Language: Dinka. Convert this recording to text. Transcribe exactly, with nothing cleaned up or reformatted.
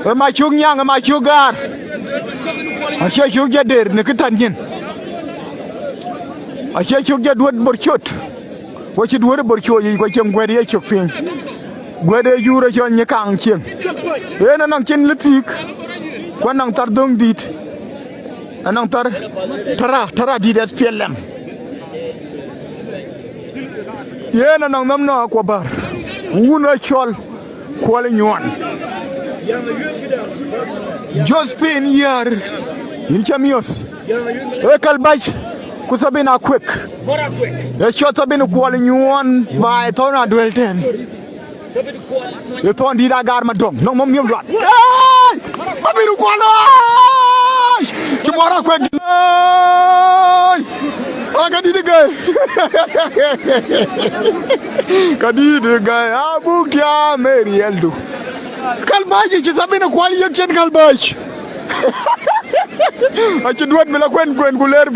Ë ma cök nyaŋ, ë ma cök gaar. Acie cök jɔ der në kë tän nyin. Acie cök jɔ duöt bor cöt. Ku acï duöt bor cöt yic, ku acieŋ guɛ̈t ye cök piny. Guɛ̈t ë jur ë cɔl Nyikaŋ cieŋ. Yen anɔŋ cin lë thiik. Ku anɔŋ thar dhöŋ dït. Anɔŋ thar, thara, thara dït S P L M. Yen anɔŋ nhom nɔɔk ku bär. Wun ë cɔl Kuɔl Nyuɔn. Josephine Yär, yïn cä miöth. Ee Kalbac ku Sabina Kuek. Ee cɔl Sabina Kuɔl Nyuɔn baai thɔn aduël tɛ̈n. Ë thɔn dït agar madɔm, nɔŋ mɔm miöm luat. Ei! Abï ruk kuɔl, ei! Cï mɔr akuek, ei! Aa, ka dït ë gäi. Ka dït ë gäi, abuk tiaam ë riɛldu. Kalbac cï Sabina Kuɔl yiëk cin Kalbac. Acï duöt bï la kuen kuen ku ler.